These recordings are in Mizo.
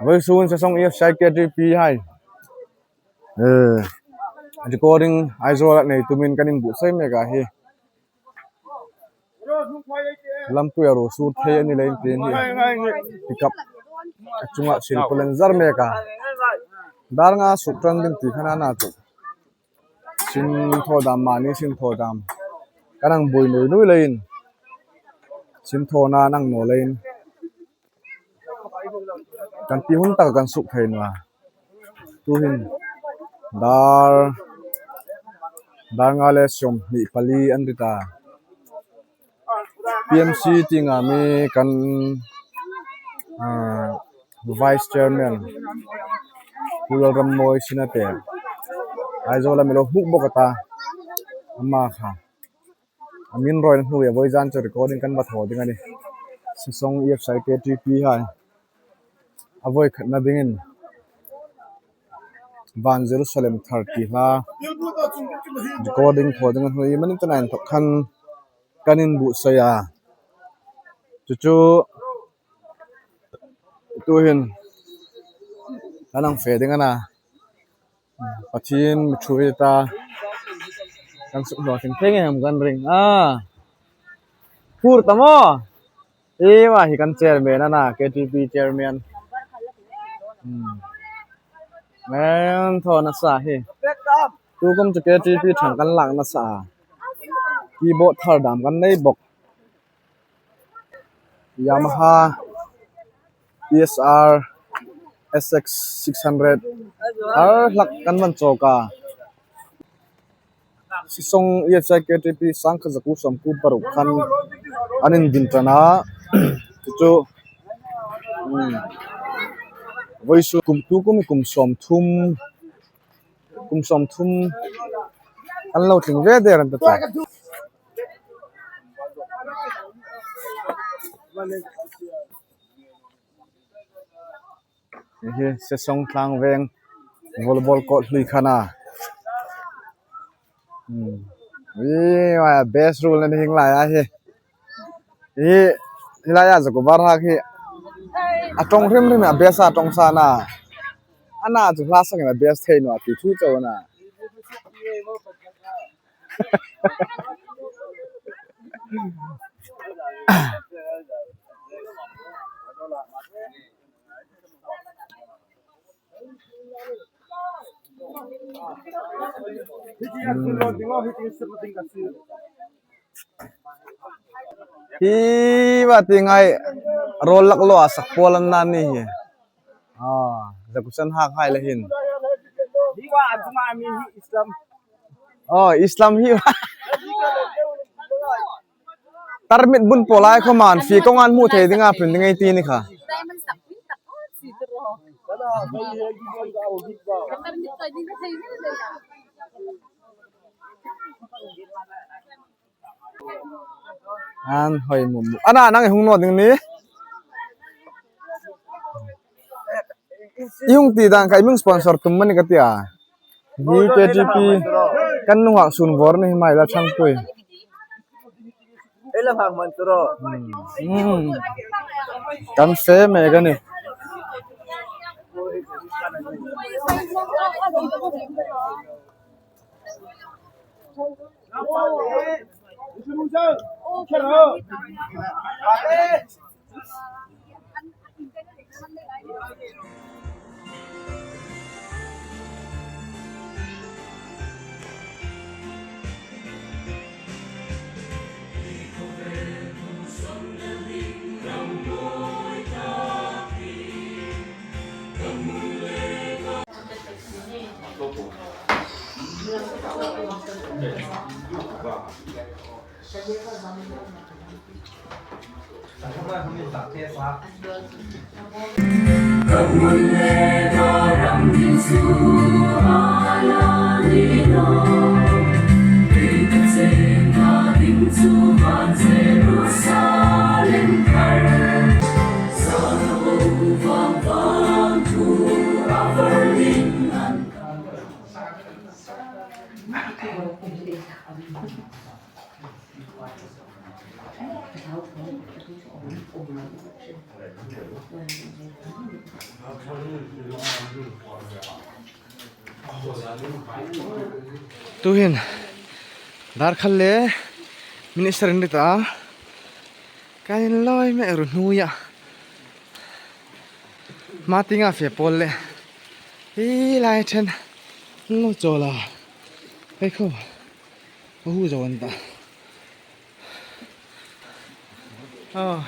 Vawisun Sesawng EF Psychiatry P hai recording Aizawl ah nei tumin kan inbuh sawi mek ah hi Lampuia ro sur thei a ni leh engtin hi pickup a chungah silpawn an zar mek a dar nga suk tan ding tih khan a na chu sin thaw dam mahni sin thaw dam kan ang bui nui nui laiin sin thaw nan ang naw laiin kan tih hun tak kan suk thei nua tuhin dar dar nga leh sawmhnih pali an ri ta P M C tih ngah mi kan ahh vice chairman Pu Lalrammawi Sinate Aizawl a milo hmuh bawk ata ama kha. A min rawih hnuah vawi zan chu recording kan va thaw ding a ni Sesawng E F C K T P hai a vawi khatna dingin Van Jerusalem thar tih hla recording thaw ding a hnuai manin tunah in thawk khan kan inbuhsaih a chu chu tuhin kan ang fe ding a na. Pathian mi thu hi ta kan suk hlawh thin phei ngei ang kan ring a phur ta maw ema hi kan chairman a na K T P chairman umm thaw nasa hi tu kum chu K T P than kan lak nasa a keyboard thar dam kan nei bawk Yamaha. P S R S X 600 har hlak kan man chawk a Sesawng E F C I K T P sangkhat zaku sawmku paruk khan an indin tan a chu chu vawisu kum tu kum kum sawmthum kum sawmthum an lo tling ve der an ti ta. Hei hi Sesawng tlang veng volleyball court hlui khan a umm best rule a ni heng lai ah hi ih helai a zakuvar hak hi a tawng hrim hrim a best a tawng san a a na chu hla sang in a best thei nuah tih thu chauh a na. Hi va ti ngai rawl laklawh ah sak pawl an nan ni hi zakusan hak hai la hin. Aw Islam hi tarmit bun pawl ai khaw man fi kawng an hmuh thei ding a print ding ei ti ni kha. An hoi mu mu ana nang i hung nawt ding ni. I hung ti dan kha i ming sponsor tum mani ka tia. Hi K T P kan nungah sun vor ni mai la changpui. Kan fe mek a ni. Tuhin darkhal leh minister an ri ta a kan in lawi mek ru hnuia hma tinga fe pawl leh hi lai then an lo chawl a hei khaw a hu zo an dah. Aw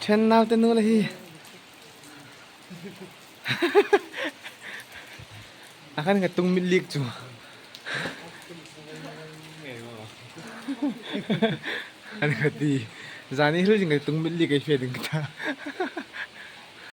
then naute nu la hi a khan ka tung mit lik chu an ka ti zan i hlu jing ka tung mit lik ai fe ding ta.